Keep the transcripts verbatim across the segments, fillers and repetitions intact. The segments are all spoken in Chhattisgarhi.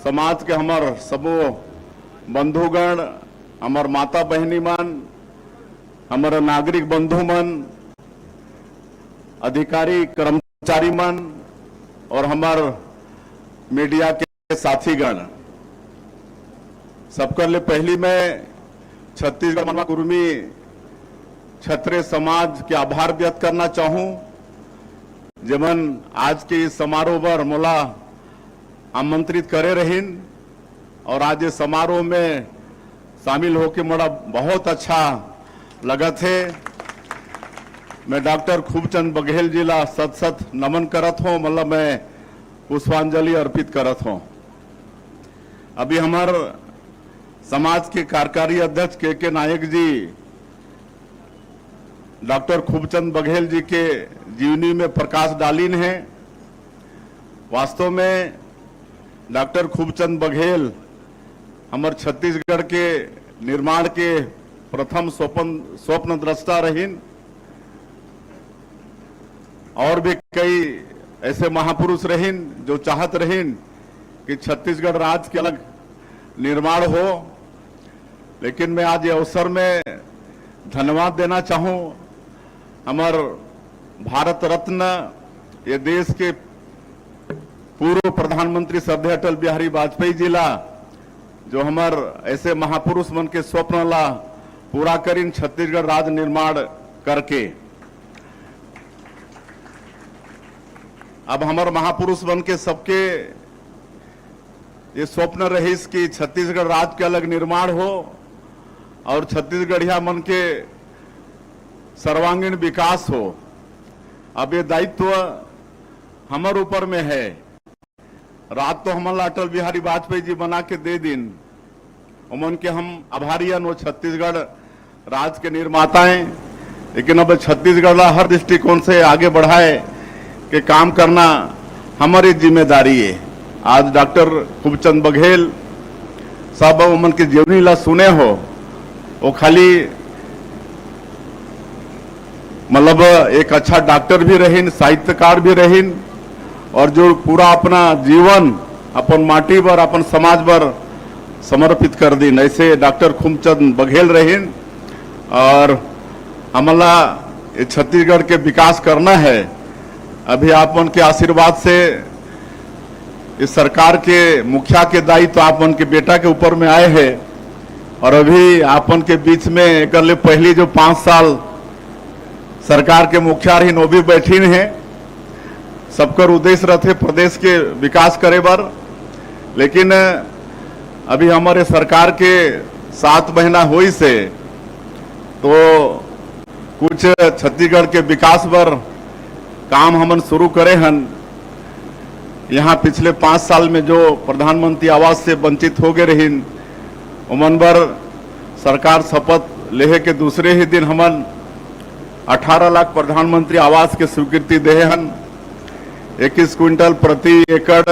समाज के हमर सबो बंधुगण, हमर माता बहिनी मन, हमर नागरिक बंधु मन, अधिकारी कर्मचारी मन और हमर मीडिया के साथीगण, सबकर ले पहली मैं छत्तीसगढ़ मनवा कुर्मी क्षत्रिय समाज के आभार व्यक्त करना चाहूं, जेमन आज के इस समारोह बर मोला आमंत्रित करे रहिन और आज ये समारोह में शामिल होके मोला बहुत अच्छा लगत हे। मैं डॉक्टर खूबचंद बघेल जी ला सत सत नमन करत हों, मतलब मैं पुष्पांजलि अर्पित करत हों। अभी हमर समाज के कार्यकारी अध्यक्ष के के नायक जी डॉक्टर खूबचंद बघेल जी के जीवनी में प्रकाश डालिन हे। वास्तव में डॉक्टर खूबचंद बघेल हमर छत्तीसगढ़ के निर्माण के प्रथम स्वपन स्वप्न दृष्टा रहिन और भी कई ऐसे महापुरुष रहिन जो चाहत रहिन कि छत्तीसगढ़ राज्य के अलग निर्माण हो। लेकिन मैं आज ये अवसर में धन्यवाद देना चाहूं हमर भारत रत्न, ये देश के पूर्व प्रधानमंत्री श्रद्धेय अटल बिहारी वाजपेयी जी ला, जो हमर ऐसे महापुरुष मन के स्वप्न ला पूरा करिन छत्तीसगढ़ राज्य निर्माण करके। अब हमर महापुरुष मन के सबके ये स्वप्न रहिस कि छत्तीसगढ़ राज्य के अलग निर्माण हो और छत्तीसगढ़िया मन के सर्वांगीण विकास हो। अब ये दायित्व हमर ऊपर में है। राज तो हमन ला अटल बिहारी वाजपेयी जी बना के दे दिन, ओमन के हम आभारी हन, वो छत्तीसगढ़ राज के निर्माता हैं, लेकिन अब छत्तीसगढ़ ला हर दृष्टिकोण से आगे बढ़ाए के काम करना हमारी जिम्मेदारी है। आज डॉक्टर खूबचंद बघेल साहब ओमन के जीवनी ला सुने हो, वो खाली मतलब एक अच्छा डॉक्टर भी रहिन, साहित्यकार भी रहिन और जो पूरा अपना जीवन अपन माटी बर, अपन समाज बर समर्पित कर दिन, ऐसे डॉक्टर खूबचंद बघेल रहिन। और हमला ये छत्तीसगढ़ के विकास करना है। अभी आप मन के आशीर्वाद से इस सरकार के मुखिया के दायित्व आप मन के बेटा के ऊपर में आए हैं और अभी आप मन के बीच में एकर ले पहली जो पाँच साल सरकार के मुखिया रहिन, वो भी बैठिन हैं। सबकर उद्देश्य रहते प्रदेश के विकास करे बर, लेकिन अभी हमारे सरकार के सात महीना होइस हे, तो कुछ छत्तीसगढ़ के विकास बर काम हमन शुरू करे हन। यहाँ पिछले पाँच साल में जो प्रधानमंत्री आवास से वंचित हो गए रहिन, ओमन बर सरकार शपथ लेहे के दूसरे ही दिन हमन अठारह लाख प्रधानमंत्री आवास के स्वीकृति देहे हन। इक्कीस क्विंटल प्रति एकड़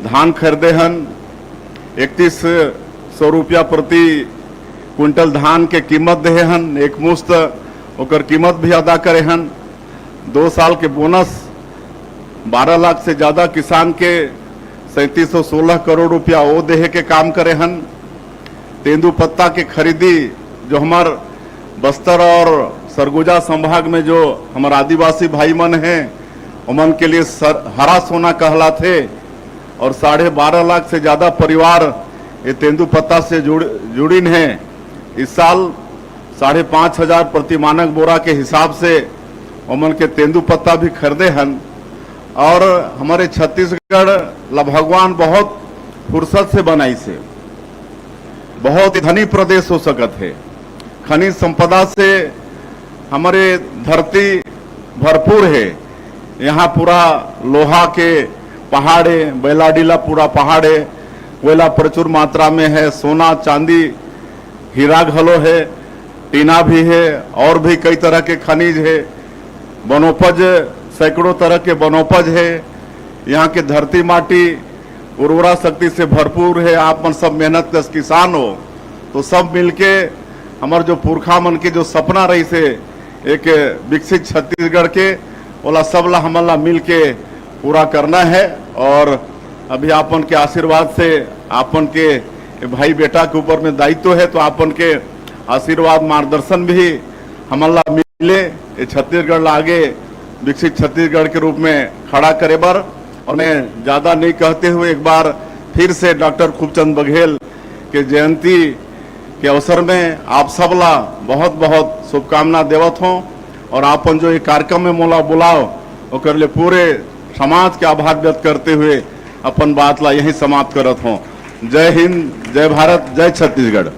धान खरीदे हन, इकतीस सौ रुपया प्रति क्विंटल धान के कीमत देहे हन, एक मुश्त ओकर कीमत भी अदा करे हन। दो साल के बोनस बारह लाख से ज्यादा किसान के सैंतीस सौ सोलह करोड़ रुपया वो देहे के काम करे हन। तेंदू पत्ता के खरीदी जो हमार बस्तर और सरगुजा संभाग में जो हमार आदिवासी भाई मन हैं, ओमन के लिए सर, हरा सोना कहलाथे और साढ़े बारह लाख से ज्यादा परिवार ये तेंदू पत्ता से जुड़ जुड़िन हैं। इस साल साढ़े पाँच हजार प्रति मानक बोरा के हिसाब से ओमन के तेंदू पत्ता भी खरीदे हन। और हमारे छत्तीसगढ़ ला भगवान बहुत फुर्सत से बनाइस हे, बहुत ही धनी प्रदेश हो सकत हे। खनिज संपदा से हमारे धरती भरपूर हे। यहाँ पूरा लोहा के पहाड़ हे, बैलाडीला पूरा पहाड़ हे, कोयला प्रचुर मात्रा में हे, सोना चांदी हीरा घलो हे, टीना भी हे और भी कई तरह के खनिज हे। वनोपज, सैकड़ों तरह के वनोपज हे। यहाँ के धरती माटी उर्वरा शक्ति से भरपूर हे। आप मन सब मेहनत कश किसान हो, तो सब मिलके हमर जो पुरखा मन के जो सपना रहिस हे एक विकसित छत्तीसगढ़ के, ओला सब ला हमन ला मिलके पूरा करना हे। और अभी आपन के आशीर्वाद से आपन के भाई बेटा के ऊपर में दायित्व है, तो आपन के आशीर्वाद मार्गदर्शन भी हमन ला मिले, ये छत्तीसगढ़ ला आगे विकसित छत्तीसगढ़ के रूप में खड़ा करे बर। और मैं ज्यादा नहीं कहते हुए एक बार फिर से डॉक्टर खूबचंद बघेल के जयंती के अवसर में आप सब ला बहुत बहुत शुभकामना देवत हों। और आपन जो ये कार्यक्रम में मोला बुलाओ, ओकर ले पूरे समाज के आभार व्यक्त करते हुए अपन बात ला यहीं समाप्त करत हों। जय हिंद, जय भारत, जय छत्तीसगढ़।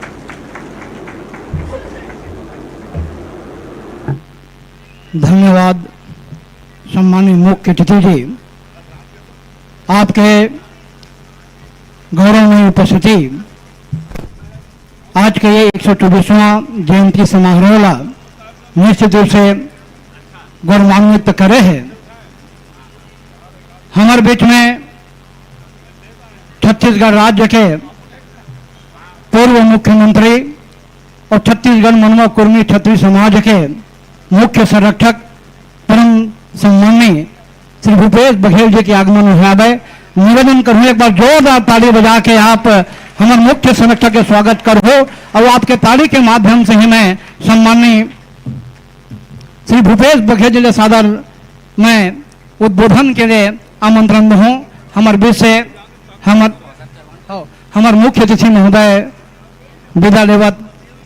धन्यवाद सम्मानित मुख्य अतिथि जी, आपके गौरवमय उपस्थिति आज के ये एक सौ चौबीसवाँ जयंती समारोह ला निश्चित रूप से गौरवान्वित करे है। हमर बीच में छत्तीसगढ़ राज्य के पूर्व मुख्यमंत्री और छत्तीसगढ़ मनवा कुर्मी छत्री समाज के मुख्य संरक्षक परम सम्मानी श्री भूपेश बघेल जी के आगमन हुआ है। निवेदन करूँ, एक बार जोरदार ताली बजा के आप हमारे मुख्य संरक्षक के स्वागत करो और आपके ताली के माध्यम से ही मैं सम्मानी श्री भूपेश बघेल जी के सादर मैं उद्बोधन के लिए आमंत्रण दूँ। हमारे बीच से हमर हमार मुख्य अतिथि महोदय विदा लेवत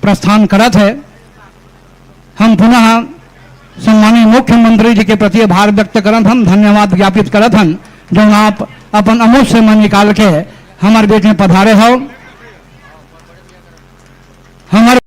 प्रस्थान करत है। हम पुनः सम्मानित मुख्यमंत्री जी के प्रति आभार व्यक्त करत हन, धन्यवाद ज्ञापित करत हन, जो आप अपन अमूल्य समय निकाल के हमारे बीच में पधारे हो। हमार